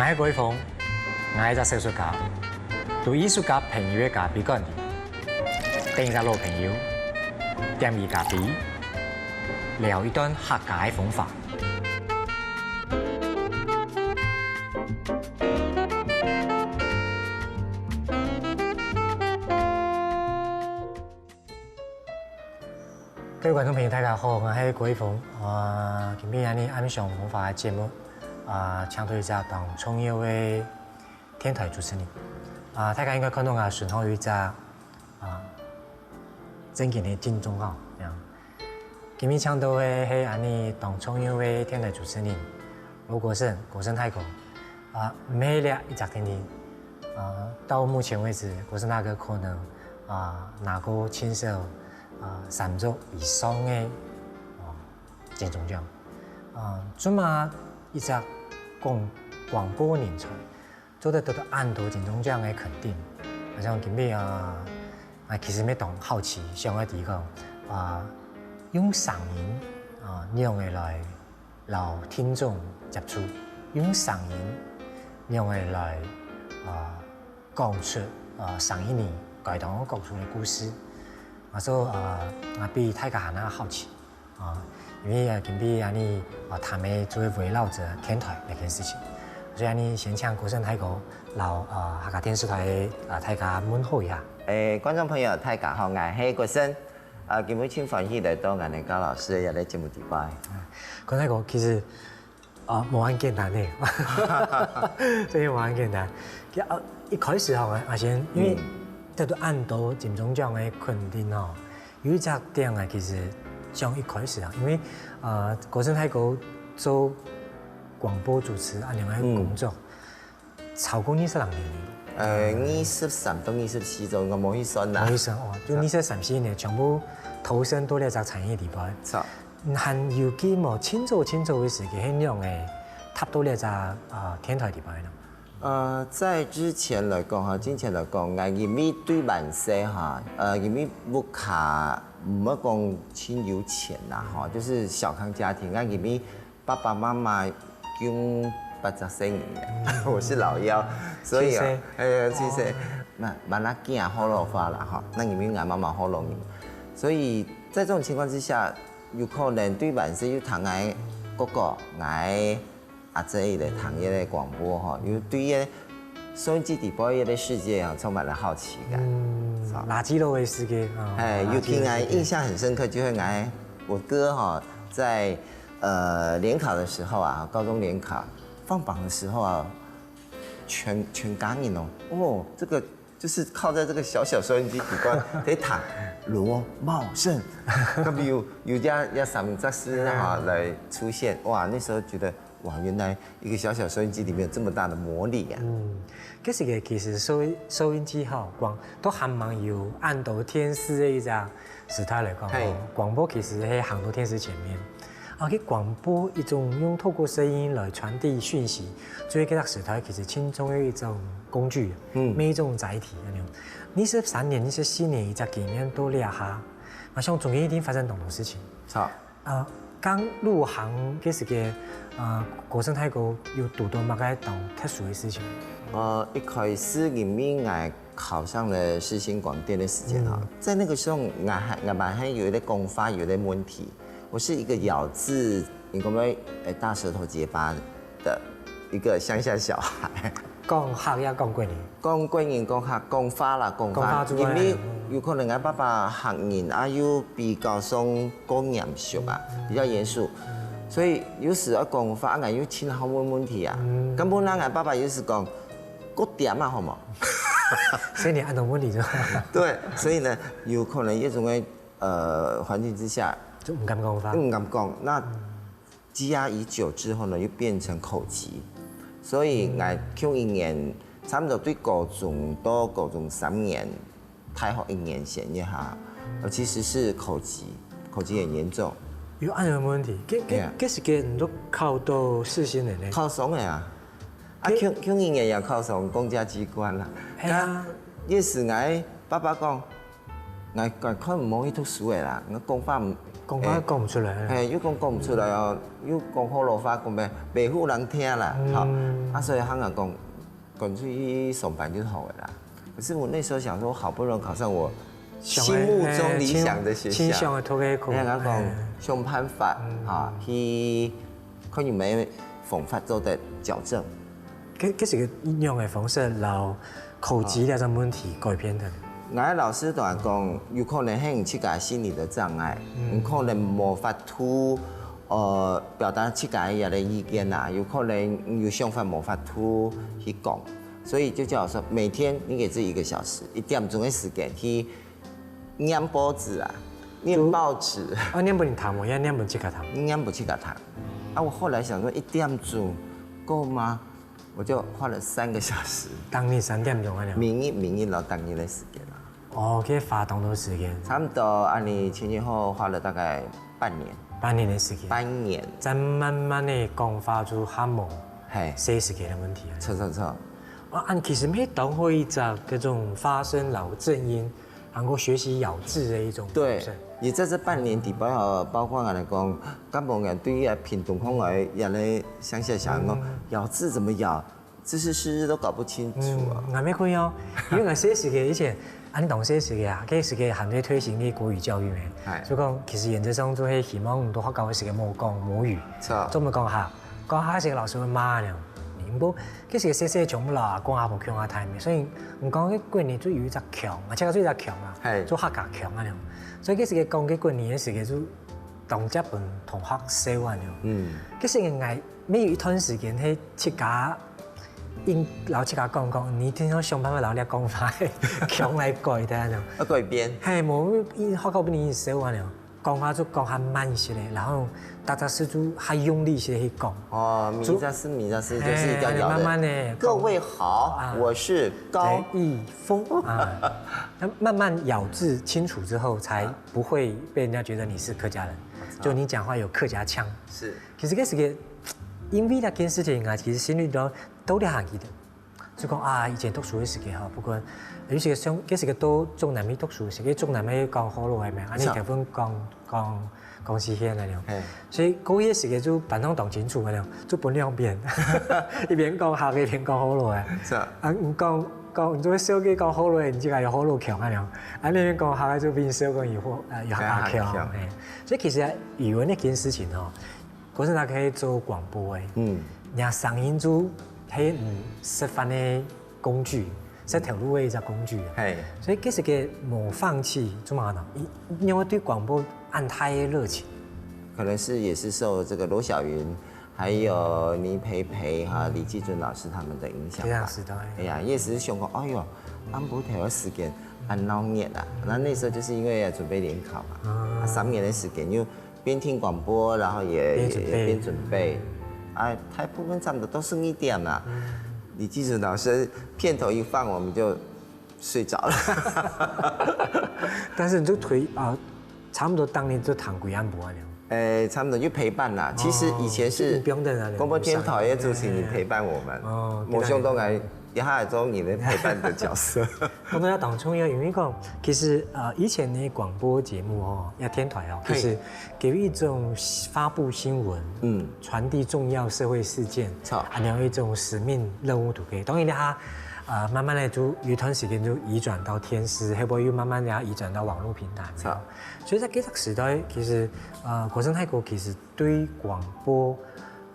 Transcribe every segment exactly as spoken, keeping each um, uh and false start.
𠊎係郭一峰，𠊎係一隻小說家，在藝術家朋友个咖啡館裡，等一隻老朋友，點佢咖啡，聊一段客家个風華。 各位觀眾朋友，大家好，𠊎係郭一峰。啊，今晡日恁呢暗上風華个節目，啊，請到一隻當重要个電台主持人。啊，大家應該看到𠊎身項有一隻，啊，正經个金鐘罩，這樣。今晡日請到个係恁呢當重要个電台主持人， 盧國盛，國盛大哥，啊，毋係這一隻定定，啊，到目前為止，國盛大哥可能，啊，拿過盡少，啊，三座以上个，啊，金鐘獎。啊，這麼一隻廣，廣播人才，做得得到恁多金鐘獎个肯定，好像今晡日啊，啊，其實乜當好奇，想愛知講，啊，用聲音，啊，仰會來 摎聽眾接觸，用聲音仰會來，啊，講出，啊，聲音裡該當講出个故事。啊，所以，啊，𠊎比大家還較好奇，啊，因為，啊，今晡日恁呢，啊，談个就係圍繞著電台這件事情。所以恁呢先請國盛大哥摎，啊，客家電視台个，啊，大家問候一下。誒，觀眾朋友，大家好，𠊎係國盛。 啊，今晡日盡歡喜來到𠊎等高老師个這個節目裡背。剛才講，其實，啊，無恁簡單呢，真个無恁簡單。其實，啊，一開始吼，阿先，因為得到恁多金鐘獎个肯定吼，有一隻點啊，其實像一開始啊，因為，呃，國盛大哥做廣播主持恁樣个工作， 超過二十零年了。呃，二十三到二十四左右，𠊎無去算啦。無去算哦，就二十三四年，全部投身到這隻產業裡背。著。還有記無？盡早盡早个時間，係仰會踏到這隻，呃，電台裡背呢？呃，在之前來講哈，之前來講，𠊎因為對蠻細哈，呃，因為屋下毋會講盡有錢啦哈，就是小康家庭，𠊎因為 爸爸媽媽供八隻細人个，我是老幺，所以啊，七歲。哎呀，七歲，那，那，該囝好老花啦哈，那你們應該慢慢好老人。所以在這種情況之下，有可能對晚上又聽𠊎哥哥、𠊎阿姊來聽這個廣播哈，又對這收音機底背這個世界啊，充滿了好奇感。嗯，垃圾簍个世界啊，哎，尤其𠊎印象很深刻，就係𠊎我哥哈，在 呃，聯考的時候啊，高中聯考放榜的時候啊，全全家人哦，哦，這個就是靠在這個小小收音機底背在聽羅茂盛，特別有有家要啥名大師哈來出現，哇，那時候覺得哇，原來一個小小收音機裡面有這麼大的魔力啊！嗯，其實其實收收音機哈，廣都還蠻有恁多電視个一隻 時代來講，廣播其實係行到電視前面。啊，佢廣播一種用透過聲音來傳遞訊息，所以這個時代其實盡重要一種工具，嗯，一種載體恁樣。二十三年、二十四年一隻經驗到這下，𠊎想中間一定發生當多事情。好，啊，剛入行个時節，啊，國盛大哥有堵到麼个當特殊个事情？呃，一開始因為𠊎 考上了世新廣電的時間哈，在那個時候，𠊎還𠊎還還有一個講話有一個問題，我是一個咬字，你講誒大舌頭結巴的一個鄉下小孩。講客也講國語。講國語講客講話啦講話，因為有可能𠊎爸爸客人啊又比較上過嚴肅啊，比較嚴肅，所以有時愛講話，𠊎又盡好問問題啊。根本𠊎爸爸有時講， 過點啊，好無？所以你恁多問題就對，所以呢，有可能這種个呃環境之下，就毋敢講話。毋敢講。那積壓已久之後呢，又變成口疾。所以𠊎舊一年差不多對高中到高中三年，大學一年前一下，呃，其實是口疾，口疾很嚴重。有恁樣个問題，這這這時間你都考到世新了呢？考上了啊。 啊，舊舊一年也考上公家機關啦。係啊，該時𠊎爸爸講， 𠊎，𠊎看毋好去讀書个啦，𠊎講話毋，講話講毋出來。嘿，又講講毋出來哦，又講學老話，講袂，袂赴人聽啦，吼。啊，所以佢人講，趕出去上班就好了啦。可是我那時候想說，好不容易考上我心目中理想的學校，清爽个讀个科，哎，然後講想辦法啊，去看有沒有方法做得矫正。 該，該係个用个方式，摎考試這種問題改變个。𠊎老師同𠊎講，有可能係你自家心理的障礙，你可能無法度，呃，表達自家个意見啊，有可能你有想法無法度去講，所以就叫我說，每天你給自己一個小時，一點鐘个時間去念報紙啊，念報紙。哦，念分人聽無，也念分自家聽。念分自家聽。啊，我後來想說，一點鐘夠嗎？我就花了三個小時。逐日三點鐘啊，明日，明日咯，逐日个時間啊。哦，可以花當多時間。差不多，啊，你前前後後花了大概半年。半年个時間。半年。正慢慢个講話就較無，嘿，細時間个問題啊。著，著，著。啊，恁其實乜當好一隻該種發聲摎正音，還過學習咬字个一種過程。對，也在這半年底，包括，包括𠊎來講，感覺𠊎對於屏東腔來，也來鄉下想講，咬字怎麼咬，這是是都搞不清楚啊。嗯，𠊎乜會哦，因為𠊎細時个以前，恁當細時个啊，該時个還在推行个國語教育咩，哎，所以講其實原則上就係希望你在學校个時个莫講母語，著，專門講客，講客時个老師會罵你。毋過，該時个細細全部摎阿公阿婆共下大咩，所以毋講該國語就有一隻腔，啊，這個就一隻腔啊，嘿，就客家腔啊，所以該時个講該國語个時个就當接分同學笑啊，嗯，該時个𠊎 乜有一段時間係自家硬摎自家講講，你一定愛想辦法摎你講話个腔來改个恁樣。要改變。嘿，無，學校分你笑恁樣，講話就講較慢一些咧，然後逐隻字就較用力一些去講。哦，每一隻字，每一隻字就是一定要咬的。嘿，慢慢的。各位好，啊，我是高一峰啊。那慢慢咬字清楚之後，才不會被人家覺得你是客家人，就你講話有客家腔。是。 其實該時个，因為該件事情啊，其實心裡都，都在想起的。就講啊，以前讀書个時个吼，不管，有時个像，該時个到中南去讀書个時个，中南去講學老話咩，恁樣是啊，頭份講，講，講四縣恁樣。嘿。所以該个時个就分人當清楚恁樣，就分兩邊，一邊講客个，一邊講學老話。是啊。啊，你講，講，你做麼个笑个講學老話，你自家有學老腔恁樣，啊，那邊講客个就變笑講有學，呃，有客家腔，嘿。所以其實語文那件事情吼， 可是佢可以做廣播个，嗯，若聲音就係你食飯个工具，食頭路个一隻工具啊。嘿，所以其實个無放棄，做麼个呢？你，你有對廣播恁大个熱情？可能是也是受這個羅小雲，還有倪培培哈、李季準老師他們的影響吧。非常時代。哎呀，也只是想講，哎喲，恁無頭个時間，恁鬧熱啊。那那時候就是因為要準備聯考嘛，啊，三年的時間又 邊聽廣播，然後也，邊準備。也，也邊準備。哎，大部分差不多都十二點啦。李季準老師片頭一放，我們就睡著了。但是你就推，啊，差不多逐日就聽幾暗晡恁樣。哎，差不多就陪伴啦。其實以前是，哦，就毋放等啊，廣播電台个主持人陪伴我們。哦，無想到𠊎 一下做你的陪伴的角色。講到這當重要，因為講，其實，呃，以前的廣播節目哦，也電台哦，嘿，其實給予一種發布新聞，嗯，傳遞重要社會事件，著，還有一種使命任務就可以。當然，它，呃，慢慢的就有一段時間就移轉到電視，後尾又慢慢的移轉到網絡平台。著，所以在這個時代，其實，呃，國生大哥其實 對廣播，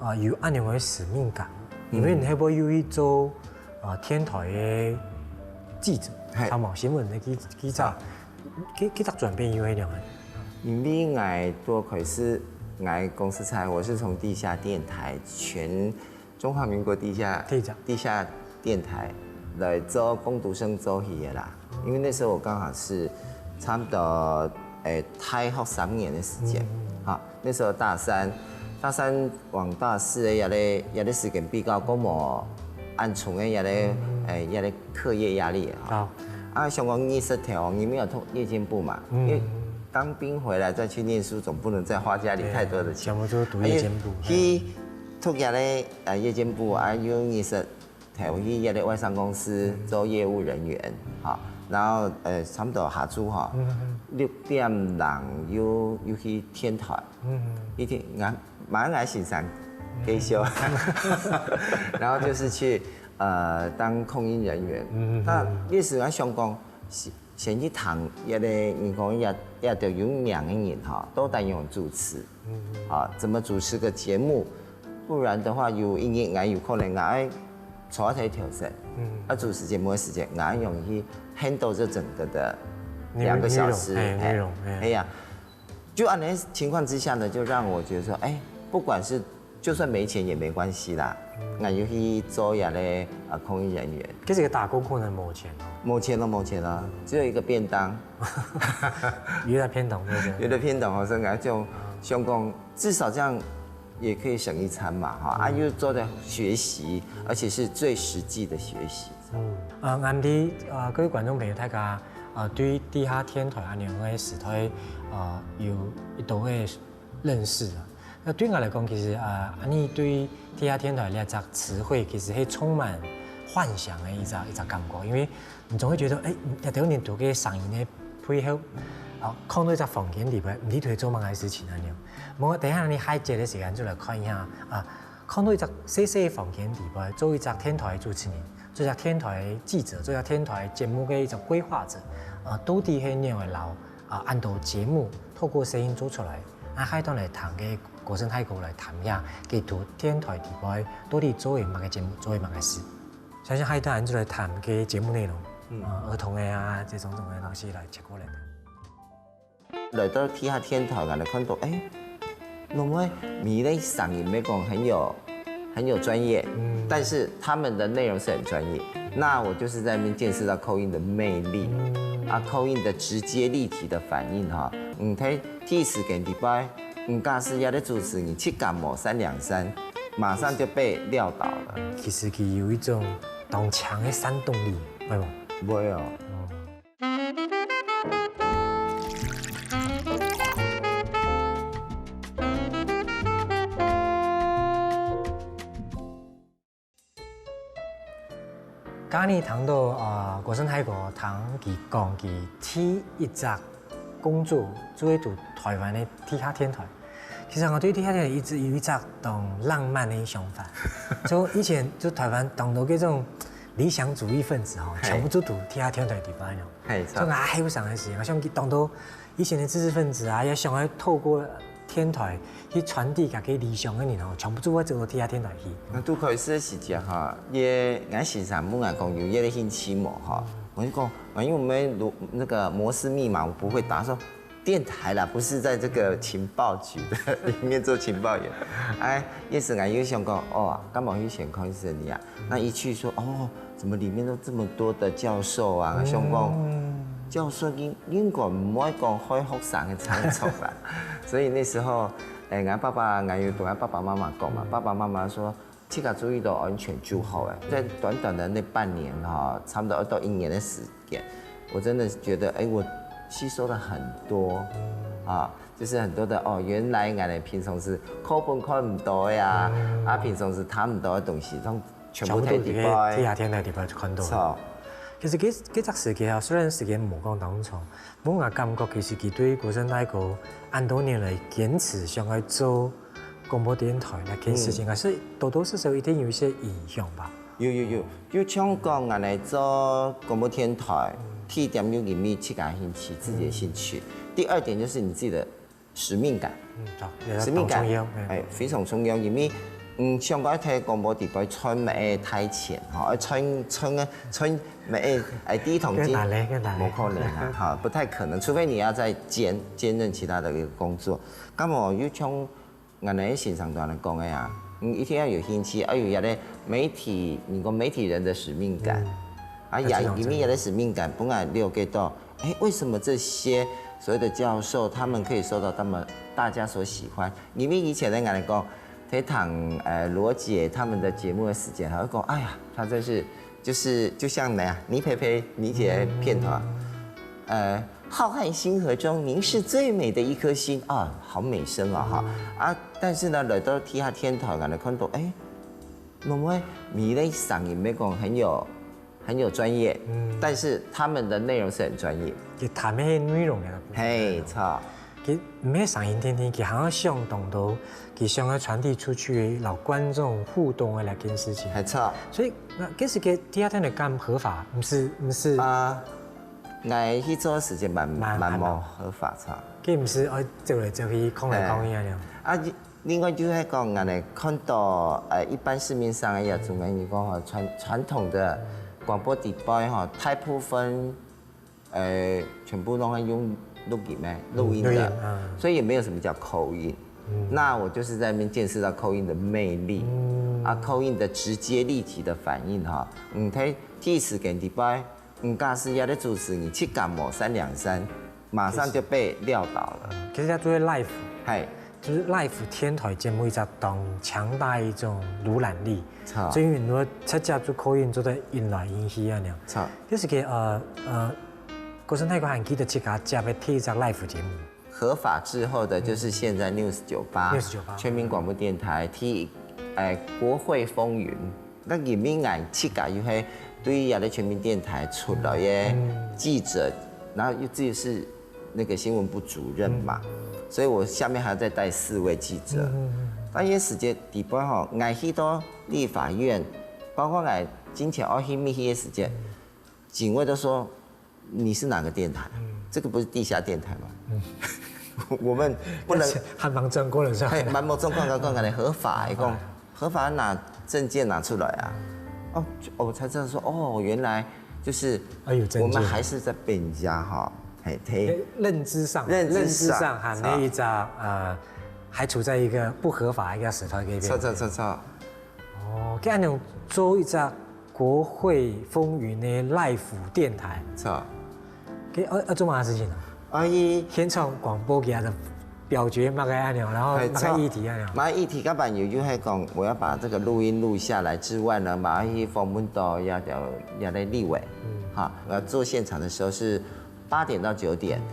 啊，有恁樣个使命感，因為你係會有去做，啊，電台个記者，嘿，參謀新聞个記，記者，這，這隻轉變又係仰般？因為𠊎做開始，𠊎講實在，我是從地下電台全 中華民國地下，地下，地下電台來做工讀生做起个啦。因為那時候我剛好是差不多，誒，大學三年的時間，哈，那時候大三，大三往大四个壓力，壓力時間比較過無恁重个壓力，誒，壓力課業壓力哈。啊，像講二十條，你沒有讀夜間部嘛？因為當兵回來再去念書，總不能再花家裡太多的錢。全部都讀夜間部。去讀下咧，呃，夜間部啊，有二十頭去一個外商公司做業務人員，哈，然後呃差不多下晝哈，六點零又又去電台，一天俺蠻愛欣賞介紹，然後就是去呃當空音人員。那也是俺想講，先先去聽一个你講也也都有名的人哈，都在用主持，啊，怎么主持个节目？不然的话，有一日俺有可能俺坐在头上，嗯，啊主持节目的时间，俺容易 handle 这整个的两个小时，内容，哎，内容，哎，哎呀，就按那情况之下呢，就让我觉得说，哎，不管是就算没钱也没关系啦，俺就去做一下嘞啊，空运人员。这是个打工可能没钱哦，没钱了，没钱了，只有一个便当，有点偏懂，对不对？有的便当好像感觉就相公至少这样也可以省一餐嘛，哈，啊又做的学习，而且是最实际的学习。嗯，呃，俺的呃各位观众朋友，大家呃对地下电台恁样个时代，呃有一多个认识啊。那对我来讲，其实呃，你对地下电台这只词汇，其实是充满幻想的一只一只感觉，因为你总会觉得，哎，这多年度个声音的配合，啊，看到一只房间里边，你在做么个事情啊？你，我等一下你下节的时间就来看一下啊，看到一只细细的房间里边，做一只电台主持人，做一只电台记者，做一只电台节目的一只规划者，啊，到底是仰个老 啊，恁多节目透过声音做出来，啊，下一段来谈个歌声大哥来谈一下，佢在电台里背到底做个么个节目，做个么个事。相信下一段俺就来谈个节目内容，嗯，啊，儿童的啊，这种种的东西来切过来谈。来到地下电台，俺看到，哎，那么每一个声音没讲很有很有专业，但是他们的内容是很专业。那我就是在那边见识到口音的魅力，啊，口音的直接立体的反应哈。嗯，他第一时间礼拜，嗯，假使要在主持，你去感冒三两三，马上就被撂倒了。其实佢有一种当强的煽动力，会无？不会哦。 刚刚你谈到啊，国生泰国谈佢讲佢第一只工作做一个台湾的地下电台。其实我对地下电台一直有一只当浪漫的想法，就以前就台湾当多这种理想主义分子哈，全部都读地下电台地方哟。嘿，所以我还有想的是，我想当多以前的知识分子啊，也想要透过天台去传递给个理想的人哦，全部都会走到天下天台去。那拄开始个时节哈，也俺先生问俺讲有这个兴趣无哈，我就讲，因为我们如那个摩斯密码我不会打，说电台啦，不是在这个情报局的里面做情报员。哎，也是俺又想讲，哦，干嘛去选康医生的呀？那一去说，哦，怎么里面都这么多的教授啊？想讲教授应应该毋会讲开学生的场所吧？所以那时候，哎，俺爸爸，俺有同俺爸爸妈妈讲嘛，爸爸妈妈说，自家注意到安全就好。哎，在短短的那半年哈，差不多要到一年的时间，我真的觉得，哎，我吸收了很多啊，就是很多的哦，原来俺的平常是课本看不到的呀，啊，平常是看不到的东西，让全部在里边。天下天台里边就看到了。错，其实这这只时间啊，虽然时间无讲当长，不过我感觉其实佢对国生大哥恁多年来坚持想要做广播电台那件事情，还是多多少少一定有一些影响吧。有有有，有像讲俺来做广播电台，第一点有因为自家兴趣，自己的兴趣。第二点就是你自己的使命感。嗯，好，也使命感当重要，哎，非常重要，因为嗯，像我在广播里边赚么个台钱哈，赚赚个赚么个哎第一桶金，更难嘞，更难嘞不可能啊哈，不太可能，除非你要再兼兼任其他的一个工作。那么又像俺个先生同俺讲个啊，你一定要有兴趣，要有一个媒体，你讲媒体人的使命感，啊，也因为一个使命感，本来了解到，哎，为什么这些所谓的教授他们可以受到那么大家所喜欢？因为以前的俺来讲，在谈呃罗姐他们的节目的时间，还会讲，哎呀，他真是就是就像那样，倪佩佩倪姐片头啊，呃，浩瀚星河中，您是最美的一颗星啊，好美声啊哈啊！但是呢，来到地下天台，俺看到，哎，那么美丽嗓音没讲很有很有專業，嗯，但是他們的內容是很專業。佢談个內容个。嘿，著。佢毋係聲音定定，佢還愛想當多，佢想要傳遞出去，摎觀眾互動个這件事情。嘿，著。所以，該其實个第二天个敢合法，毋係，毋係。啊，𠊎去做个時間蠻，蠻，蠻無，蠻無合法，著。佢毋係愛走來走去，囥來囥去恁樣。啊，另外就係講，恁樣看到，呃，一般市面上个這種，你講吼，傳，傳統的廣播直播吼，大部分，呃，全部都是用錄音的，錄音的，錄音，啊。所以也沒有什麼叫call in。嗯。那我就是在那邊見識到call in的魅力，嗯。啊，call in的直接立即的反應哈，嗯，佢，佢係个直播， 嗯，假使這个主持人自家無三兩三，馬上就被撂倒了。其實這就係live，嘿。就係live電台節目一隻當強大一種瀏覽力，著。所以你若直接就call in做得引來引去恁樣。著。就是个，呃，呃，國生大哥還記得自家接个第一隻live節目。 合法之後的就是現在News九八，News九八。全民廣播電台第一，哎，國會風雲。該因為𠊎自家又係對這个全民電台出來个記者，嗯。然後又自己是那個新聞部主任嘛，嗯。所以我下面還要再帶四位記者。嗯，嗯，嗯。該个時節底背吼，𠊎去到立法院，包括𠊎進前愛去密去个時節，警衛都說， 你是哪個電台？嗯。這個不是地下電台嗎？嗯。我們不能還蠻正規个，是吧？嘿，蠻無正規，講講个合法，合法。講合法拿證件拿出來啊。哦，就，哦，我才知道說，哦，原來就是啊，有證件。我們還是在被人家哈，嘿，嘿，認知上，認知上，認知上還那一隻，著。呃，還處在一個不合法一個時代裡面。著，著，著，著。哦，該恁樣做一隻 國會風雲个live電台。著。該愛，愛做麼个事情啊？啊，佢現場廣播佢个表決麼个恁樣，然後麼个議題恁樣。嘿，著。麼个議題，甲朋友就係講，我要把這個錄音錄下來之外呢，嘛愛去訪問到這條，這个立委。嗯。哈，我要做現場的時候是八點到九點，嗯。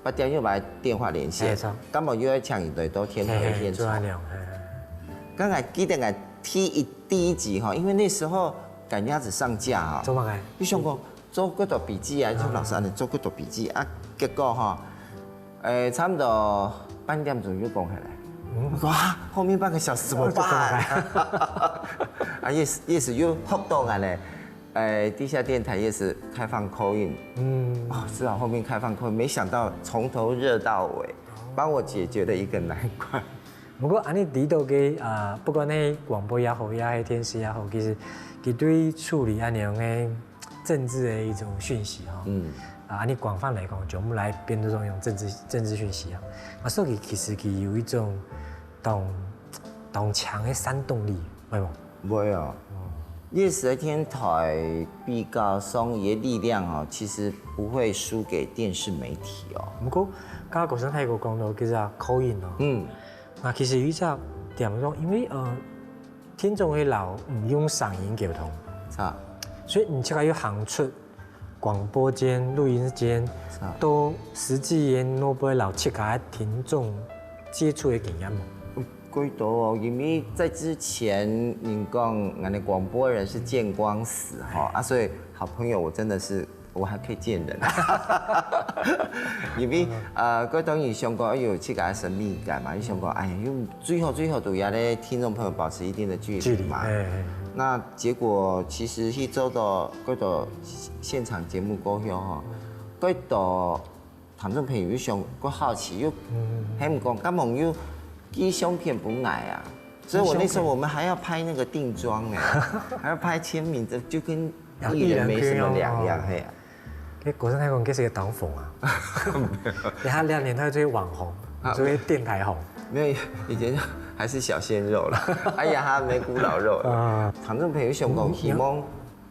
八點又把電話連線，嘿，著。根本又要搶一堆到天台現場。嘿，嘿，做恁樣，嘿，嘿。剛才記得𠊎第一 第一集哈，因為那時候趕鴨子上架哈，做麼个？你想講做幾多筆記啊？就老師恁樣做幾多筆記啊？結果哈，呃，差不多半點鐘就講下來。嗯。我講啊，後面半個小時怎麼辦？啊，也是，也是又學到恁樣，呃，地下電台也是開放call in。嗯。哦，是啊，後面開放call in，沒想到從頭熱到尾，幫我解決了一個難關。 毋過，恁樣知道个，啊，不管係廣播也好，也係電視也好，其實佢對處理恁樣个政治个一種訊息吼，嗯。啊，恁樣廣泛來講，全部來變做一種政治，政治訊息啊。啊，所以其實佢有一種當，當強个煽動力，會無？會啊。嗯。夜市个電台比較上个力量哦，其實不會輸給電視媒體哦。毋過，剛剛國生大哥講到，其實啊，口音哦，嗯。 啊，其實有一隻點講，因為，呃，聽眾會摎你用聲音溝通，啊。所以你自家有行出廣播間、錄音間，啊。到實際个外背摎自家个聽眾接觸个經驗無？嗯，幾多哦，因為在之前，人講，𠊎等廣播人是見光死哈，啊，所以好朋友我真的是 我還可以見人。因為，呃，該當然想講，哎喲，這個神秘感嘛，你想講，哎呀，用最好最好都要咧，聽眾朋友保持一定的距離嘛。距離，哎，哎。那結果其實去做到，該到現場節目過後吼，該到聽眾朋友又想，該好奇又，嗯。還毋講，根本又寄相片分𠊎啊。所以我那時候我們還要拍那個定妝哎，還要拍簽名，這就跟 藝人沒什麼兩樣，嘿啊。該國生大哥講，這是個當紅啊。你看兩年他就網紅，啊，做電台紅。沒有，以前還是小鮮肉啦。哎呀，他沒顧老肉啦。啊。聽眾朋友想講，嗯，希望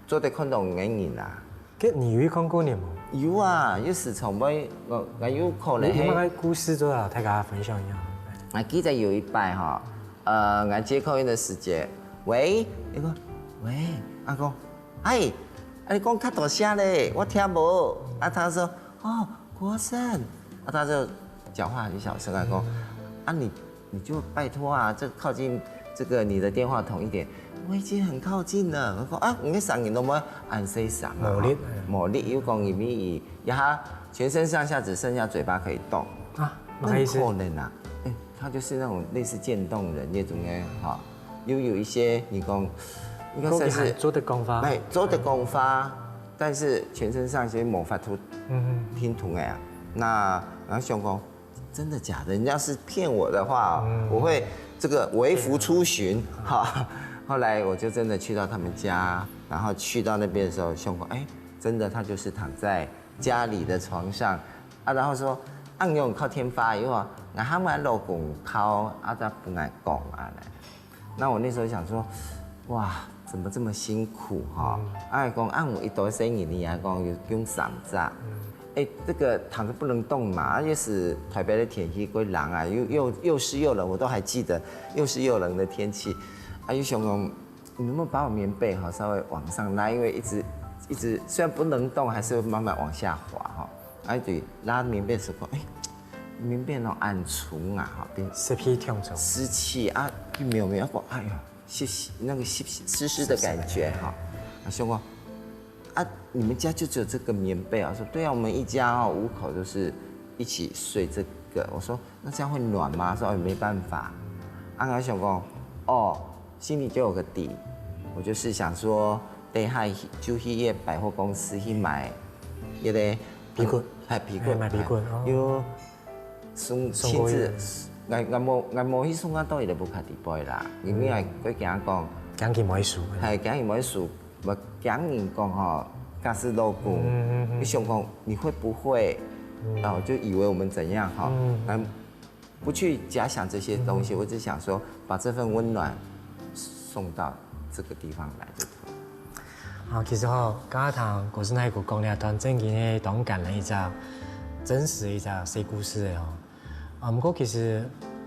做得看到𠊎人啊。該你有去看過呢無？有啊，有時常會，我，我有可能係。有，有麼个故事做啊，大家分享一下。啊，記得有一擺哈，呃，𠊎接口音个時節，喂，佢講，喂，啊講， 哎，啊你講較大聲咧，我聽無。啊，他說，哦，國生。啊，他就講話很小聲啊，講，啊你，你就拜託啊，這靠近這個你的電話筒一點，我已经很靠近了。我说啊，你个声音都没按谁响啊，没力没力，又讲因为一下全身上下只剩下嘴巴可以动，啊，不好意思，可能啊，哎，他就是那种类似渐冻人那种哎哈，又有一些你讲，应该算是做得讲话，哎做得讲话，但是全身上下无法度嗯，听懂哎啊，那然后想讲。真的假的？人家是骗我的话，我会这个微服出巡哈。后来我就真的去到他们家，然后去到那边的时候，想讲，哎，真的他就是躺在家里的床上啊，然后说，啊，你有靠天发以后，俺他们老公靠啊，在不敢讲啊嘞。那我那时候想说，哇，怎么这么辛苦哈？哎，讲啊，我一多生意你还讲有用散着。哎，这个躺着不能动嘛，而且是台北的天气会冷啊，又又又湿又冷，我都还记得又湿又冷的天气，啊，又想讲，你能不能把我棉被哈稍微往上拉，因为一直一直虽然不能动，还是会慢慢往下滑哈，啊，对，拉棉被的时候，哎，棉被那种暗虫啊哈，变湿气挺重，湿气啊，并没有没有，哎呀，湿湿那个湿湿湿的感觉哈，啊，想讲。啊，你们家就只有这个棉被啊？说对啊，我们一家哦五口都是一起睡这个。我说那这样会暖吗？说哦没办法。啊，我想讲，哦，心里就有个底，我就是想说，等下就去一百货公司去买一个被骨，还被骨，买被骨，有送亲子，我我无我无去送啊，到伊个屋下底背啦，因为啊，佢讲讲，讲起没数，系讲起没数。 我讲人讲吼，假使老公，你想讲你会不会，然后就以为我们怎样哈，嗯，不去假想这些东西，我只想说把这份温暖送到这个地方来就可以。啊，其实吼，刚刚听国生太古讲了段正经的当感人一只真实一只小故事的吼。啊，不过其实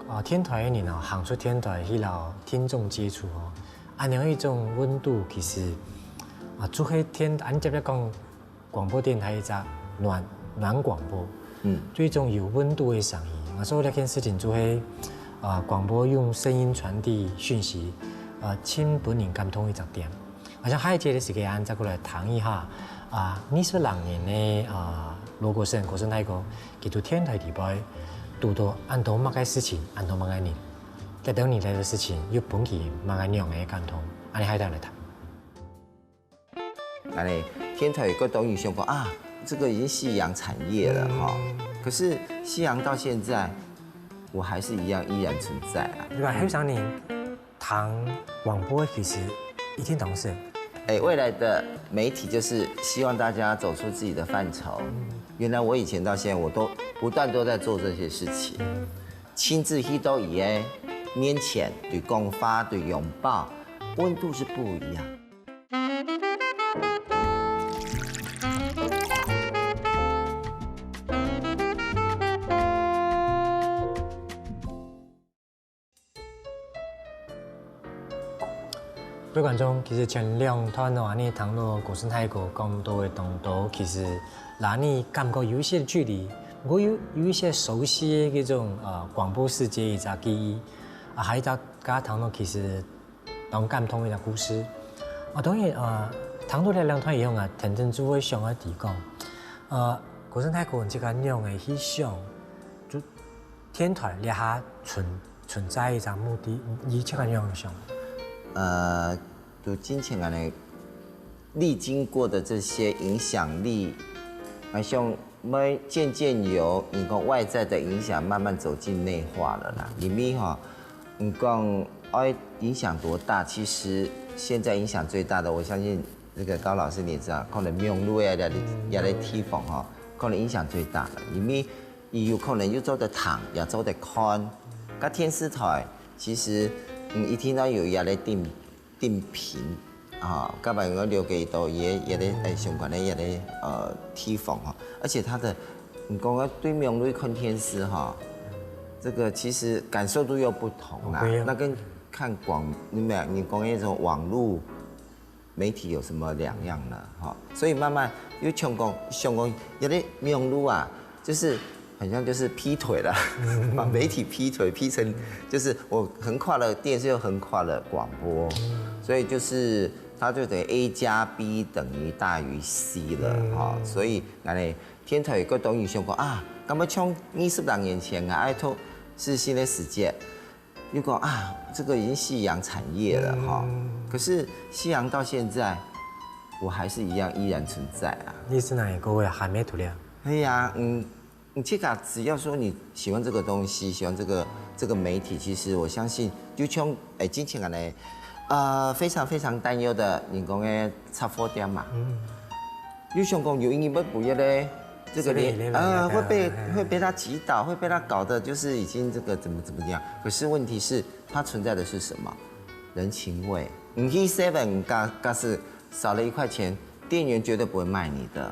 啊，电台的人哦，行出电台去老听众接触哦， 恁樣一種溫度，其實啊，就係電，恁接來講，廣播電台一隻暖暖廣播，嗯，就一種有溫度的聲音。啊，所以這件事情就係啊，廣播用聲音傳遞訊息，啊，盡分人感動一隻點。啊，像下一節的時間，咱再過來談一下啊，二十六年的啊，羅國生，國生大哥，佢在電台裡背，堵到恁多麼个事情，恁多麼个人。 得到你來的事情，又分佢麼个樣个感動，恁樣還得來談。哎，電台有个東西想講啊，這個已經夕陽產業了哈，可是夕陽到現在，我還是一樣依然存在啊。對吧？後生人聽廣播其實一定當時，哎，未來的媒體就是希望大家走出自己的範疇。原來我以前到現在，我都不斷都在做這些事情。 親自去到佢个面前，對講話、對擁抱，溫度是不一樣。各位觀眾，其實前兩段哦，恁樣聽到國生大哥講到个當多，其實 啦，你感覺有一些距離，毋過又有一些熟悉个這種呃廣播世界一隻記憶，啊，還有一隻剛剛談到其實當感動个一隻故事。啊，當然呃，談到這兩段以後啊，天天就會想愛提講，呃，國生大哥你自家仰仔去想，就電台這下存存在一隻目的，你自家仰仔想？呃， 就進前恁樣歷經過的這些影響力，𠊎想愛漸漸由你講外在的影響慢慢走進內化了啦。因為吼，你講愛影響多大，其實現在影響最大的，我相信那個高老師你也知道，可能網路也來也來提防吼，可能影響最大了。因為佢有可能又做得聽，也做得看。該電視台其實，嗯，一定要有也來定 定頻啊，甲朋友了解到也也咧，哎，相关的也咧，呃，地方哈。而且他的，你讲啊，对面对看电视哈，这个其实感受度又不同啦。不一样那跟看广，你们你讲那种网络媒体有什么两样呢？哈，所以慢慢又想讲，想讲，有的网络啊，就是很像就是劈腿了，把媒体劈腿劈成，就是我横跨了电视又横跨了广播。所以就是它就等于 A 加 B 等于大于 C 了哈、所以𠊎等天台个當然想講啊，感覺像二十零年前啊，愛讀世新个時節，又講啊，這個已經夕陽產業了哈、可是夕陽到現在，我還是一樣依然存在啊。你是哪一个位还没读了？对呀、嗯，你自家只要說你喜歡這個東西，喜歡這個這個媒體，其實我相信就像誒，之前个呢，呃，非常非常擔憂的人講个雜貨店嘛，嗯，又想講有一日會不會咧，這個連 seven eleven 呃那個會被嗯會被他擊倒，會被他搞得就是已經這個怎麼怎麼樣。可是問題是，它存在的是什麼？人情味。你去 seven 假假使少了一塊錢，店員絕對不會賣你的。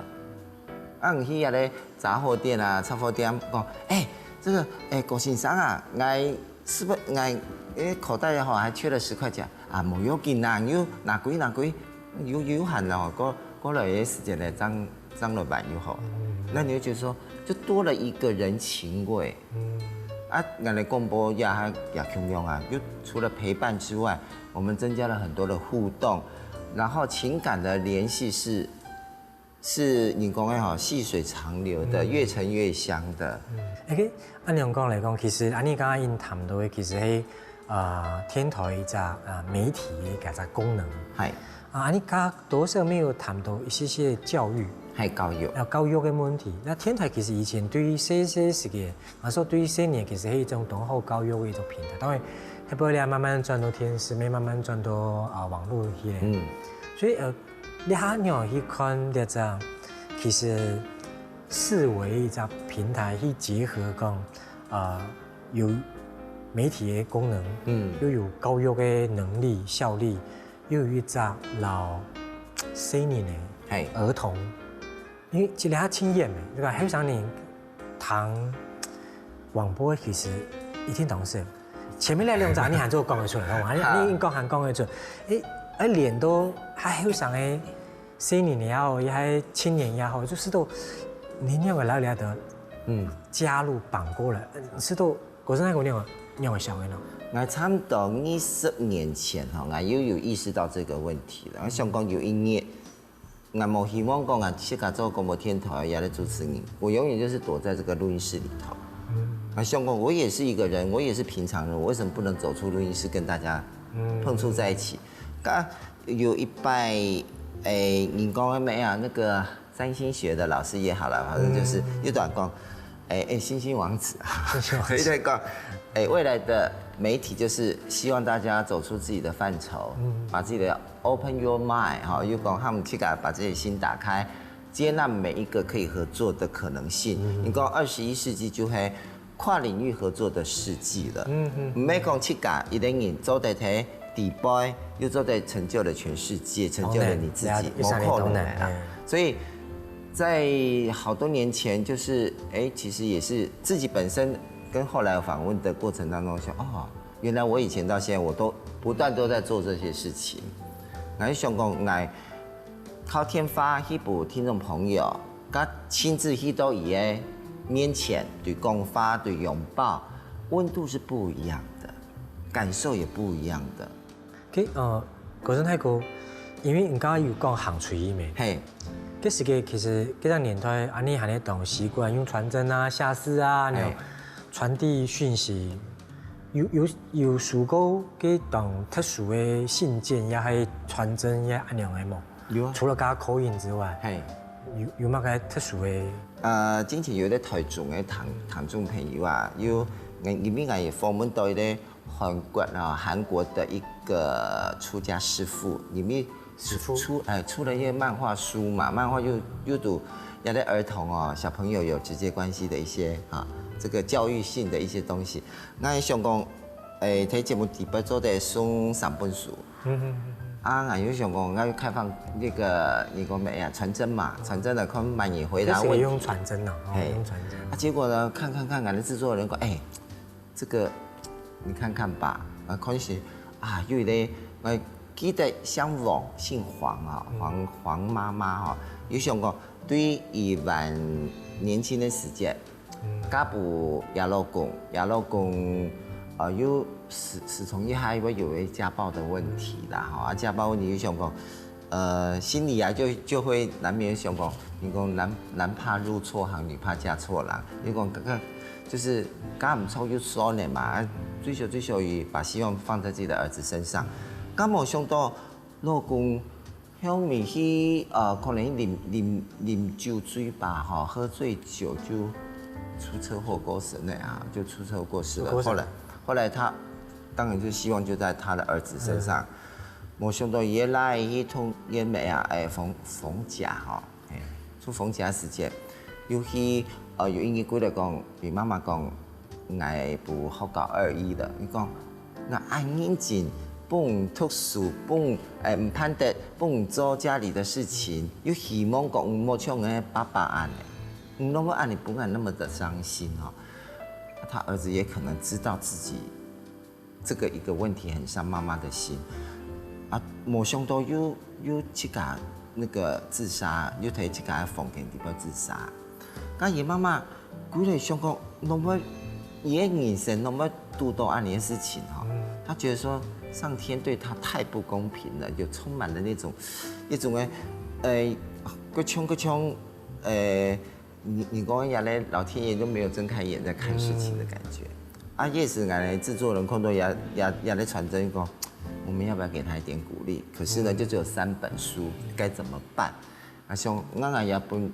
啊，你去遐个雜貨店啊、雜貨店講，哎、這個，哎、郭先生啊，𠊎是不是𠊎誒口袋吼還缺了十塊錢啊？無要緊啦，你就拿歸拿歸，有有限咯，過過來个時間呢，正正來還就好。那你就覺得說，就多了一個人情味。啊，原來廣播也還也共樣啊，就除了陪伴之外，我們增加了很多的互動，然後情感的聯繫是是你講个吼，細水長流的，越陳越香的。OK，恁樣講來講，其實恁樣剛剛已經談到的，其實係呃天台一隻呃媒體的一隻功能。嗨，啊，恁樣剛剛多少沒有談到一些些教育，還高有，要教育的問題。那天台其實以前對於細細時个，啊，說對於細人其實係一種當好教育的一種平台。當然，後背咧慢慢轉到電視，慢慢轉到啊網絡去咧。嗯，所以呃，你還有去看這隻，其實視為一隻平台去結合講，呃，有媒體的功能，嗯又有教育的能力、效力，又有一隻老細人的嘿，兒童，因為這兩下親眼的，對吧？後生人聽廣播其實一定當少。前面那兩隻你還做講得出來，我還你應該還講得出，誒，誒，連到還後生的細人也好，也還青年也好，就是都你那個老了的嗯，加入綁過來，是都可是那個那個那個小孩呢？我差不多二十年前吼，我又有意識到這個問題了。我想講有一日，我無希望講啊，自家做廣播電台也咧主持人，我永遠就是躲在這個錄音室裡頭。我想講，我也是一個人，我也是平常人，我為什麼不能走出錄音室跟大家碰觸在一起？剛有一擺，誒，你講的沒啊？那個占星學的老師也好了，反正就是又短講，哎哎，星星王子，所以在講，哎，未來的媒體就是希望大家走出自己的範疇，把自己的 open your mind 哈，又講他們去把自己的心打開，接納每一個可以合作的可能性。你講二十一世紀就係跨領域合作的世紀了。嗯嗯，毋係講自家一個人做得在底背，又做得成就了全世界，成就了你自己，當然，無可能的啦。當然，嗯。所以在好多年前，就是哎，其實也是自己本身跟後來訪問的過程當中想，哦，原來我以前到現在，我都不斷都在做這些事情。𠊎想講，𠊎靠電話去陪聽眾朋友，佮親自去到佢个面前，對講話、對擁抱，溫度是不一樣的，感受也不一樣的。其實呃，國生大哥，因為你剛剛有講行出去咩？嘿，其實个其實這个年代，恁呢還係當習慣用傳真啊、下市啊，那種嘿傳遞訊息。有有有收過該種特殊的信件，也係傳真，也恁樣个無？有啊。除了剛剛口音之外，嘿，有有麼个特殊的？呃，之前有一個台中的聽聽眾朋友啊，有，因為𠊎也訪問到一個韓國啊，韓國的一個出家師父，裡面師父出哎出了一些漫畫書嘛，漫畫又又讀，也對兒童哦小朋友有直接關係的一些啊這個教育性的一些東西。那也想講，哎，在節目底背做得送三本書。嗯嗯嗯。啊，𠊎又想講，𠊎又開放那個，你講咩呀？傳真嘛，傳真的，看滿意回答問題。這是用傳真的，哦，嘿用傳真。啊，結果呢，看看看，𠊎的製作人講，哎，這個你看看吧，啊，看是啊，有一個，我記得姓黃，姓黃啊，黃黃媽媽哈，有想講，對於佢年輕的時節，佮佢老公，佢老公，呃，又始，始終也還會有一家暴的問題啦，吼，啊，家暴問題就想講，呃，心裡啊，就，就會難免想講，你講男，男怕入錯行，女怕嫁錯郎，你講這個就是嫁毋著就算了嘛，啊，最少，最少也把希望放在自己的兒子身上，敢無想到老公 後面去，呃，可能啉，啉，啉酒醉吧，吼，喝醉酒就出車禍過身了啊，就出車禍過世了。過身。後來，後來他當然就希望就在他的兒子身上。嗯。無想到原來去同佢姆啊，哎，逢，逢甲吼，哎，出逢甲時節，又去，呃，有一日歸來講，對媽媽講， 𠊎不好搞二一了。你講，𠊎恁認真，幫你讀書，幫你，哎，毋盼得，幫你做家裡的事情，又希望講毋好像𠊎爸爸恁呢，你怎麼恁呢，不敢那麼的傷心哦。那他兒子也可能知道自己這個一個問題很傷媽媽的心，啊，無想到又，又自家那個自殺，又在自家的房間裡邊自殺。該佢媽媽 歸來想講，怎麼佢个人生怎麼堵到恁樣的事情哈？嗯。他覺得說上天對他太不公平了，就充滿了那種，一種，呃，各種各種，呃，你，你講人家嘞，老天爺都沒有睜開眼在看事情的感覺。嗯。啊，也是俺的製作人看到也，也，也在傳真講，我們要不要給他一點鼓勵？可是呢，嗯。就只有三本書，該怎麼辦？啊，像，𠊎，𠊎也分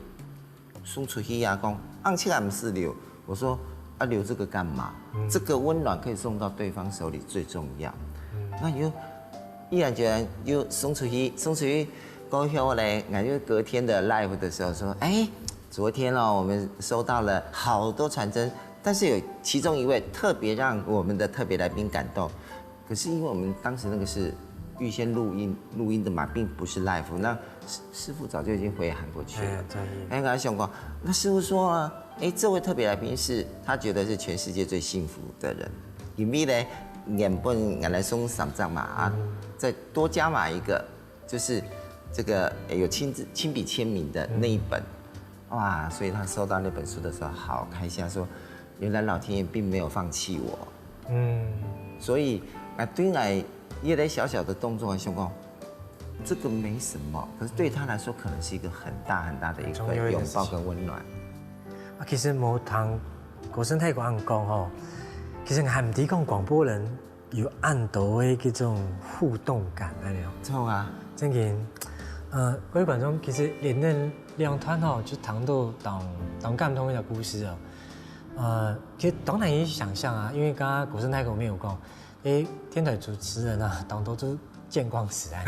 送出去呀，講，恁樣啊毋使留。我說，啊，留這個幹嘛？嗯。這個溫暖可以送到對方手裡最重要。嗯。那又，毅然決然又送出去，送出去過後嘞，那就隔天的 live 的時候說，哎，昨天哦，我們收到了好多傳真，但是有其中一位特別讓我們的特別來賓感動， 可是因為我們當時那個是預先錄音，錄音的嘛，並不是 live。那師，師傅早就已經回韓國去了。哎，專業。哎，跟他想過，那師傅說啊，哎，這位特別來賓是他覺得是全世界最幸福的人，因為呢，原本原來送三張嘛，啊，嗯。再多加碼一個，就是這個，哎，有親自，親筆簽名的那一本。嗯。哇，所以他收到那本書的時候好開心，他說，原來老天爺並沒有放棄我。 嗯。所以，啊，對𠊎一個小小的動作來想講，這個沒什麼，可是對他來說可能是一個很大很大的一個擁抱跟溫暖。啊，其實無聽國生大哥恁講吼，其實𠊎還毋知講廣播人有恁多个這種互動感，恁樣哦。著啊。正經，呃，各位觀眾，其實連恁兩段吼，就聽到當，當感動个故事哦。呃，其實當難以想像啊，因為剛剛國生大哥有講， 誒，電台主持人啊，當多都見光死啊，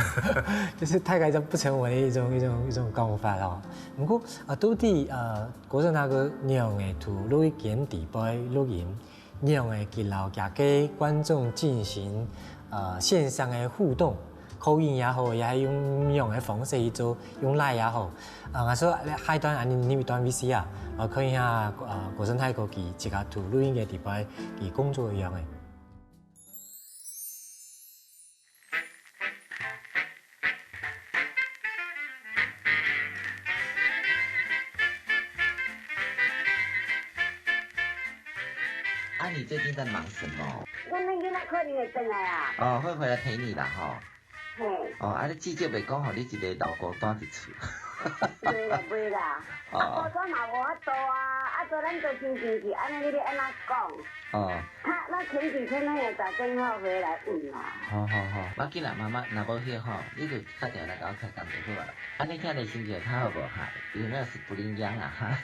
就是大概就不成文的一種，一種，一種講法哦。毋過，啊，到底，呃，國生大哥仰仔在錄音間底背錄音，仰仔去摎佢个觀眾進行，呃，線上的互動，call in也好，也係用仰仔方式去做，用Line也好。啊，𠊎想下一段恁樣，你一段VCR啊，啊，看一下，呃，國生大哥佢自家在錄音間底背，佢工作个樣仔。 啊，你最近在忙什麼？我那囡仔可能會轉來啊。哦，會回來陪你啦，吼。嘿。哦，啊，你至少袂講，吼，你一个老姑單佇厝。袂啦，袂啦。哦。啊，姑單嘛無法度啊，啊，做咱做親情是按呢，你欲按怎講？ 哦。他，那前幾天那個打電話回來問啊。好，好，好，無要緊啦，媽媽，若無去吼，你就打電話來甲我開講就好啊。按呢聽你心情較好無哈？有沒有spring樣啊哈？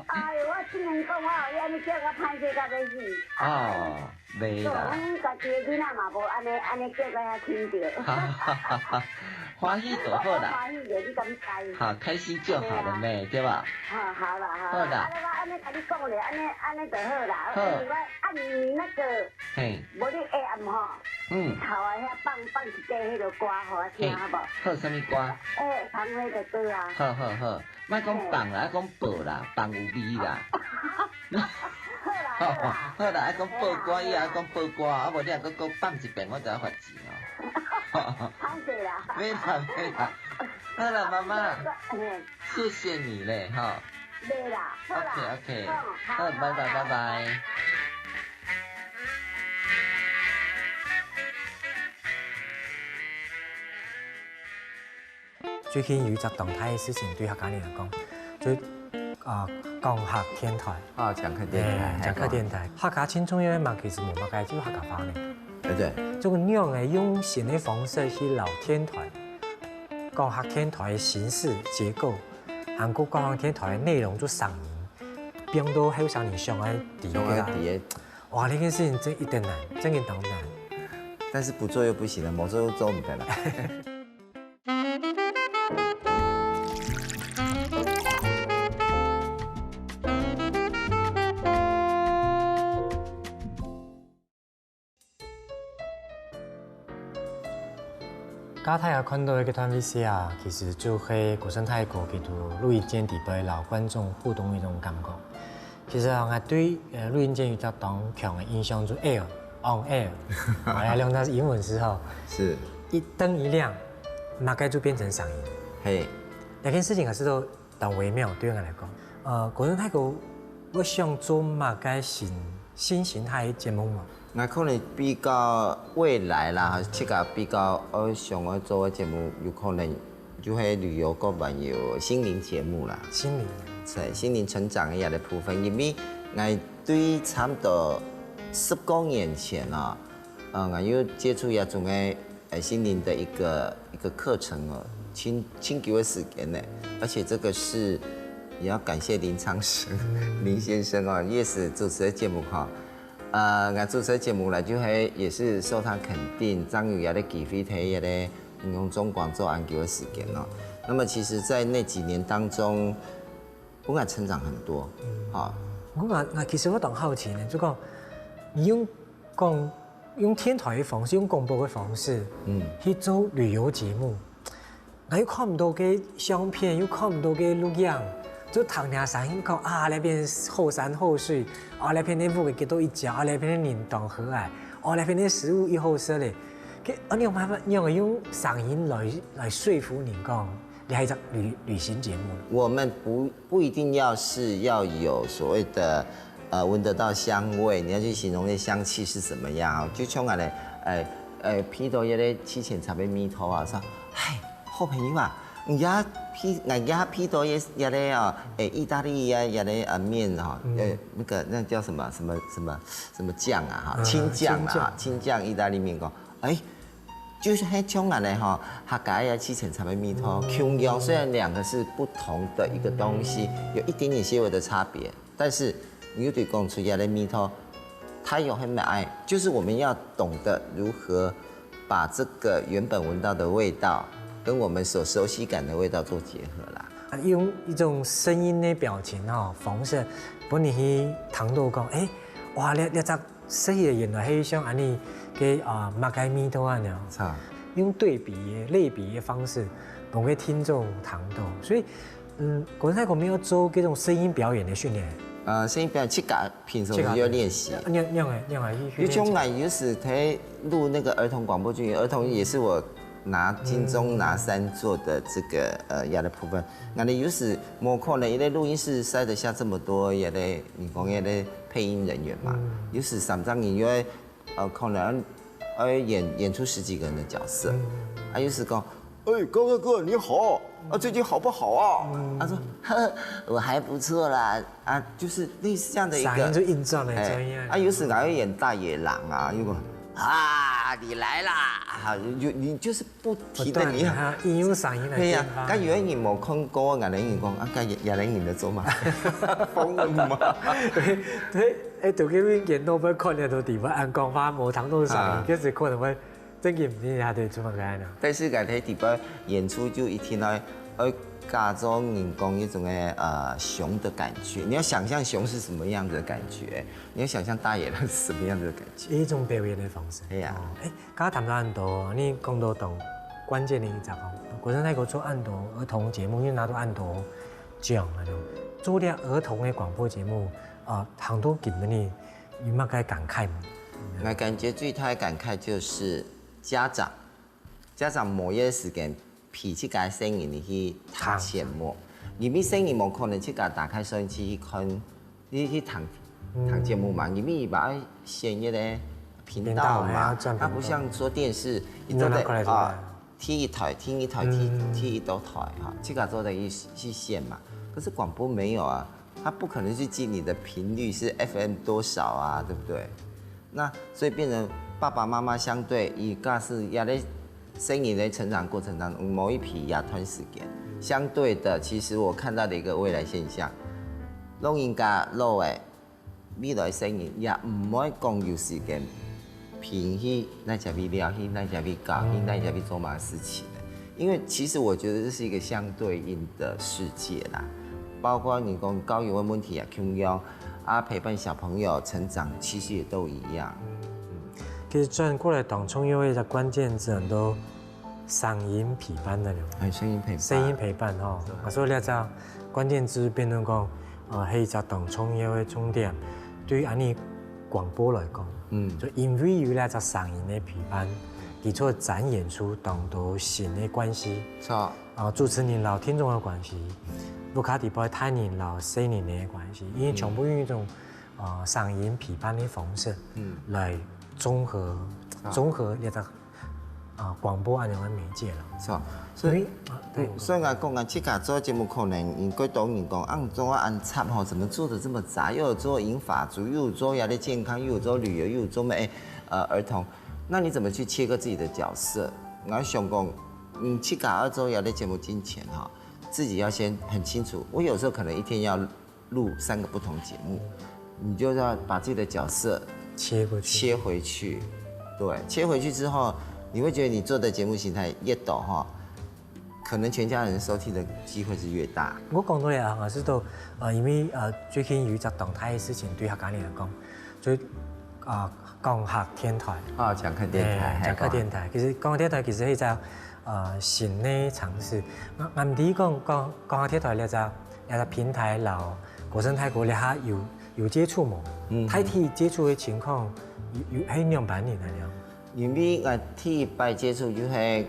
哎喲，我聽人講，我有你按呢叫我歹勢甲欲死。哦，袂啦。我家己的囡仔嘛無按呢，按呢叫甲遐輕佇。 歡喜就好啦。歡喜咧，你敢知？好，開心就好了咩，對吧？好，好啦，好啦。好啦。啊，我按呢甲你講咧，按呢，按呢就好啦。好。因為我按呢那個，嘿。無你下暗吼，嗯。頭啊遐放，放一塊彼个歌予我聽，嘿，好無？好，啥物歌？欸，芳菲的歌啊。好，好，好。 莫講放啦，愛講播啦，放有味啦。好啦，好啦。好啦，愛講播歌，嘿啦，伊也愛講播歌，啊無你若閣，閣放一遍，我就愛罰錢哦。歹勢啦。袂啦，袂啦。好啦，媽媽，嘿。謝謝你咧，吼。袂啦，好啦。OK，OK。嗯，好，好，拜拜，好，拜拜。拜拜。最近有一隻當大个事情對客家人來講，就啊講客電台。啊，講客電台，講客電台，客家盡重要个嘛，其實無麼个，就客家話呢。對對，就仰仔用新个方式去摎電台，講客電台个形式、結構，還過講客電台个內容做聲音，變到後生人想愛知个啦。中央底下，哇，這件事情真一點難，真个當難。但是不做又不行了，無做又做毋得了。剛大家看到个這段video啊，其實就係國勝太哥佢在錄音間底背摎觀眾互動个一種感覺。其實啊，𠊎對呃錄音間有一隻當強个印象就air，on air，啊，兩隻英文字吼，是，一燈一亮，麼个就變成聲音。嘿，這件事情還係都當微妙，對𠊎來講。呃，國勝太哥會想做麼个新新形態个節目嘛？ 𠊎可能比較未來啦，自家比較愛想愛做个節目，有可能就係旅遊个還有心靈節目啦，心靈。在心靈成長个部分，因為𠊎對差不多十過年前啊，呃，𠊎有接觸一種个呃心靈的一個一個課程哦，挺挺久个時間呢，而且這個是也要感謝林昌生林先生哦，也是主持个節目哈。 呃，𠊎主持个節目呢，就係也是受他肯定，正有這個機會在這個公共廣播恁久个時間咯。那麼其實在那幾年當中，𠊎成長很多，哈。我嘛，那其實我當好奇呢，就講你用講用電台个方式，用廣播个方式，嗯，去做旅遊節目， 𠊎又看毋到个相片，又看毋到个錄影，就聽聽聲音講啊，這片好山好水，啊，這片个屋个幾多一角，啊，這片个人當和藹，啊，這片个食物又好食咧。該恁樣辦法，仰會用聲音來來說服人講，這係一隻旅旅行節目？我們不不一定要是要有所謂的呃聞得到香味，你要去形容那香氣是怎麼樣啊？就像恁呢，哎哎，鼻到一個七層茶杯蜜桃啊，說，嗨，好朋友啊，你家鼻，你家鼻到一一個啊，哎，意大利啊一個啊麵哈，呃，那個那叫什麼什麼什麼什麼醬啊哈，嗯青醬啊，青醬青醬意大利麵講，哎。 就是還像恁呢哈，客家个七層茶杯蜜桃，共樣雖然兩個是不同的一個東西，有一點點些微的差別，但是你又得講出來个味道，它有很美，就是我們要懂得如何把這個原本聞到的味道，跟我們所熟悉感的味道做結合啦。啊，用一種聲音个表情吼，方式，分你去聽到講，欸，哇，這這隻 所以原來係像恁呢个啊，麼个味道恁樣，好，用對比个、類比个方式，分个聽眾聽到。所以，嗯，國勝太哥有做這種聲音表演个訓練。呃，聲音表演自家平常時就練習。仰仰仔仰仔去訓練。就像𠊎有時在錄那個兒童廣播劇，兒童也是我拿金鐘拿三座的這個呃這個部分。𠊎等有時無可能，因為錄音室塞得下這麼多這個，你講這個配音人員嘛，有時三隻人又愛呃可能愛演演出十幾個人的角色，啊，有時講，哎，高大哥你好，啊，最近好不好啊？他說，呵，我還不錯啦，啊，就是類似這樣的一個，聲音就硬轉來哎這樣。啊，有時還會演大野狼啊，如果啊你來啦，啊，就你就是不停的你要不斷地用聲音來對呀變化。該有的人無看過，𠊎等人講啊，該也也人人都做嘛，瘋了嗎？對對，欸，在該錄音間都會看得到地方，恁講話無聽到聲音，啊其實可能會正經毋知下底做麼个呢。但是𠊎在底背演出就一定要要假裝人講一種个呃熊的感覺，你要想象熊是什麼樣子的感覺，你要想象大野狼是什麼樣子的感覺。一種表演的方式。係啊哦，欸，剛剛談到恁多，你講到當關鍵的一隻哦，國勝太哥做恁多兒童節目，又拿到恁多獎啊，做這兒童的廣播節目，啊，行到今晡日，有麼个感慨無？我感覺最大的感慨就是家長，家長無一個時間陪自家細人去聽節目，因為細人無可能自家打開收音機去看，去去聽聽節目嘛，因為佢愛選一個頻道嘛，頻道，哎，要轉頻道。佢不像說電視，你你做得拿過來做得啊。第一台、第二台、第第一多台哈，自家做得去去選嘛。可是廣播沒有啊，它不可能去記你的頻率是F M多少啊，對不對？那所以變成爸爸媽媽相對，佢假使也在生意的成長過程當中，某一批也段時間，相對的，其實我看到的一個未來現象，老人家老誒，未來生意也毋會講有時間平去，那家去聊去，那家去搞去，那家去做嘛事情的。因為其實我覺得這是一個相對應的世界啦，包括你講教育的問題也共樣，啊，陪伴小朋友成長其實也都一樣。其實轉過來當重要个一個關鍵字，很多聲音陪伴个了。哎，聲音陪伴，聲音陪伴吼，啊，所以這隻關鍵字變成講，呃，係一隻當重要个重點。對於恁呢廣播來講，嗯，就因為有這隻聲音个陪伴，佢就展現出當多新个關係。錯，啊，主持人摎聽眾个關係，屋下底背大人摎細人个關係，因為全部用一種呃聲音陪伴个方式，嗯，來綜合綜合這隻啊廣播恁樣个媒介了。是吧？所以，啊，對，所以我講啊，這個做節目可能，因為當人講啊，做啊恁雜吼，怎麼做得這麼雜？又有做銀髮族，又有做呀的健康，又有做旅遊，又有做咩？呃，兒童，那你怎麼去切割自己的角色？我想講，你去搞要做呀的節目進前哈，自己要先很清楚。我有時候可能一天要錄三個不同節目，你就要把自己的角色切過去。切回去，對，切回去之後，你會覺得你做的節目形態越多哈，可能全家人收聽的機會是越大。我講到呀，還是都呃，因為呃最近有一隻當大个事情對客家人來講，就啊講客電台。啊，講客電台，哎，講客電台，其實講客電台其實係一隻呃新个嘗試。啊，啊毋知講講講客電台這隻這隻平台摎國聲大哥這下有有接觸無？嗯，大體接觸个情況有有係仰般呢？恁樣？因為𠊎第一擺接觸就係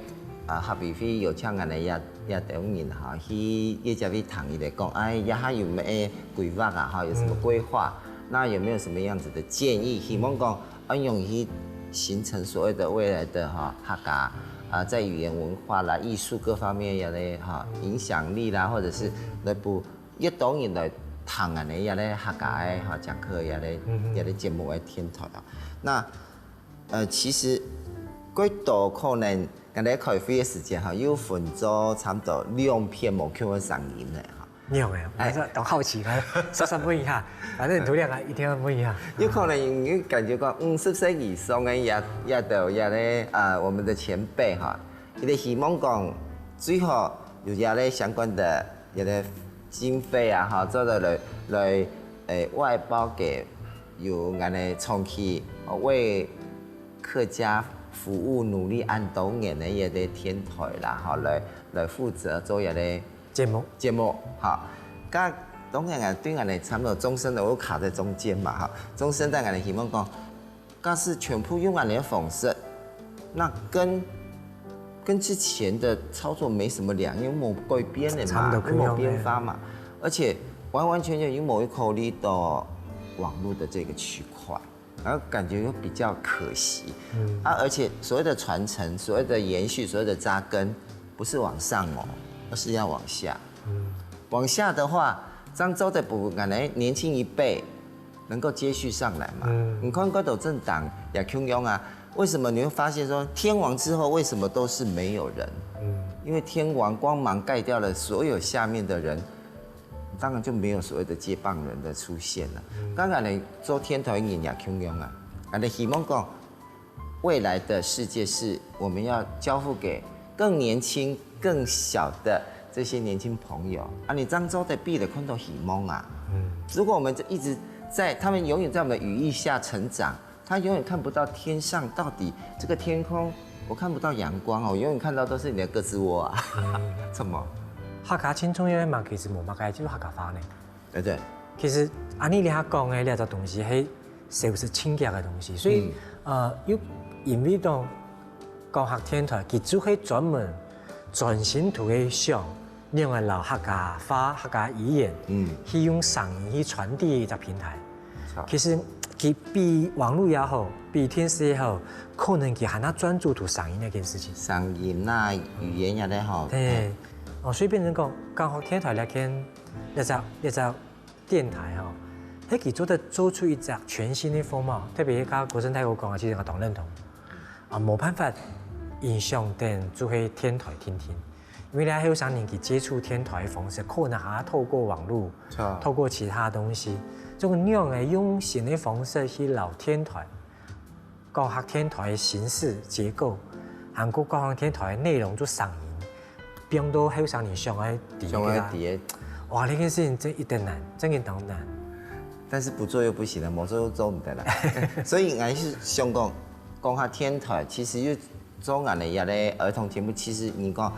啊，客委會有請𠊎等這這兜人哈，去業界去談佢等講，哎，這下有咩規劃啊？哈，有什麼規劃？那有沒有什麼樣子的建議？希望講，啊，容易形成所謂的未來的哈客家啊，在語言文化啦、藝術各方面這類哈影響力啦，或者是內部越多人來談恁呢這類客家个哈講客這類這類節目个電台啊。那呃，其實過多可能，剛才開會个時間哈，有分做差不多兩片無共个聲音个哈。兩个，哎，當好奇，我稍稍問一下，反正你頭兩个一定要問一下。有可能你感覺講五十歲以上个也也都也咧啊，我們的前輩哈，佢等希望講最好有這類相關的這類經費啊哈，做得來來誒外包給有恁呢長期為客家服務努力恁多年个這個電台啦哈，來來負責做這個節目節目哈。該當然啊，對𠊎來講，差不多中生代，我卡在中間嘛哈。中生代𠊎來希望講，假使全部用恁呢个方式，那跟跟之前的操作沒什麼兩樣，又無改變的嘛，差不多又無變化嘛，而且完完全全又無考慮到網絡的這個區塊。 然後感覺又比較可惜。嗯啊，而且所謂的傳承、所謂的延續、所謂的扎根，不是往上哦，而是要往下。嗯，往下的話，漳州的部分，可能年輕一輩能夠接續上來嘛。嗯，你看各種政黨也共樣啊，為什麼你會發現說天王之後為什麼都是沒有人？嗯，因為天王光芒蓋掉了所有下面的人， 當然就沒有所謂的接棒人的出現了。當然呢，做電台人也共樣啊，啊，你希望講未來的世界是我們要交付給更年輕、更小的這些年輕朋友啊。你漳州的比例看到希望啊，如果我們就一直在他們永遠在我們的羽翼下成長， 他永遠看不到天上到底這個天空，我看不到陽光哦，我永遠看到都是你的胳肢窩啊。怎麼？客家盡重要个嘛，其實無麼个，就係客家話呢。對對，其實恁呢你講个這隻東西係消失盡遽个東西，所以呃，又因為講講客電台，佢就係專門專心度个想，仰般摎客家話、客家語言，嗯，去用聲音去傳遞一隻平台。其實佢比網路也好，比電視也好，可能佢還較專注於聲音這件事情。聲音啦、語言也得好。對，哦，所以變成講，剛好電台來看，這隻這隻電台吼，佢做得做出一隻全新的風貌，特別像國生大哥講个，其實我當認同。啊，無辦法影響等就係電台定定。因為這後生人佢接觸電台的方式，可能還要透過網路，透過其他東西，這種樣个用新的方式去摎電台，教學電台的形式、結構，還過教學電台的內容做聲音，變到後生人想愛知个。想愛知个。哇，這件事情真一定難，真个當難。但是不做又不行了，無做又做毋得了。所以𠊎係想講，講下電台，其實又做𠊎等个兒童節目，其實你講，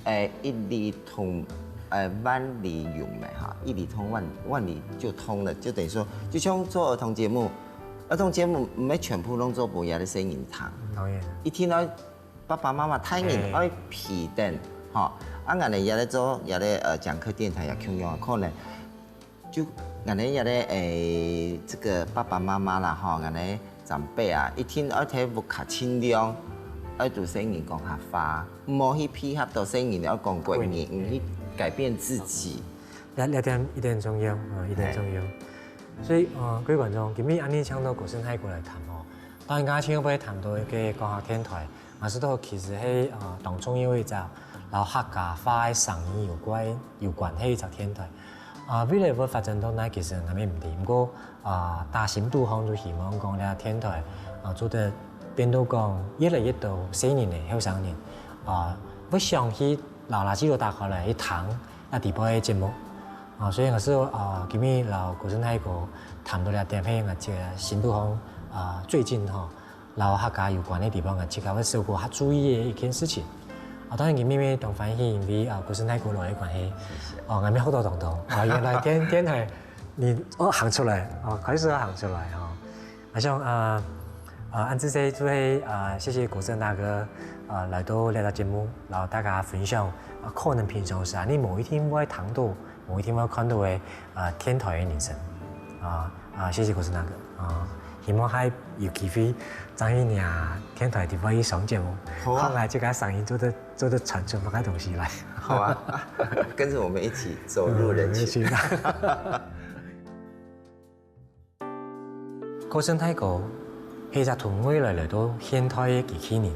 誒，一理通，誒，萬理融嘛哈，一理通萬萬理就通了，就等於說，就像做兒童節目，兒童節目毋係全部攏做分這个細人聽，當然，一定愛爸爸媽媽大人愛陪等，吼，啊，𠊎等這个做這个呃講客電台也共樣，可能 就𠊎等這个誒，這个爸爸媽媽啦吼，𠊎等長輩啊，一定愛在屋下盡量愛對細人講客話，毋好去配合到細人愛講國語，你去改變自己。這這點一定重要，啊，一定重要。所以，呃，各位觀眾，今日恁樣請到國生大哥來談吼，當然剛剛前輩談到一个講客電台， 𠊎試著其實係呃當重要一隻摎客家話个聲音有關有關係一隻電台。啊，未來會發展到哪，其實𠊎乜毋知。毋過啊，打心肚項就希望講這電台啊做得變到講越來越多細人仔、後生人啊，會想去摎垃圾桶打開來去聽這底背个節目。啊，所以𠊎試著啊，今日摎國生大哥談到這點，係𠊎這心肚項啊最近吼， 摎客家有關个地方，𠊎自家會小可較注意个一件事情。啊，當然今日乜當歡喜，因為啊，國生大哥來个關係，哦，𠊎乜學到當多。啊，原來電電台，你哦行出來，哦，開始愛行出來吼。𠊎想啊啊，恁仔細就係啊，謝謝國生大哥啊，來到這个節目，摎大家分享啊，可能平常時啊，你無一定會聽到，無一定會看到个啊，電台个人生。啊啊，謝謝國生大哥啊，希望還有機會再去你啊電台地方去上節目，好啊。看來這个聲音做得做得傳出麼个東西來。好啊，跟著我們一起走入人群。嗯，是啊。國生大哥係一隻對未來來到現代个機器人，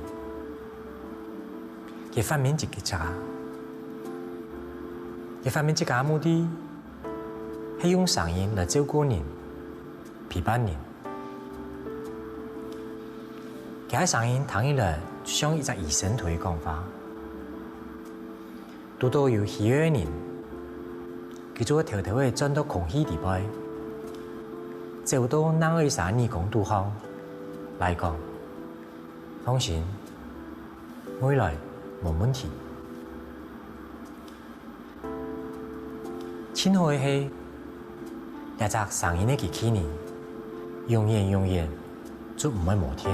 佢發明一支吉他，佢發明這个目的 係用聲音來照顧人、陪伴人。佢个聲音聽起來像一隻醫生同佢講話。堵到有需要个人，佢就會偷偷仔鑽到空氣底背，走到另外一儕耳公肚項來講：「放心，未來無問題。」 盡好个係，這隻聲音个機器人，永遠永遠就毋會無電。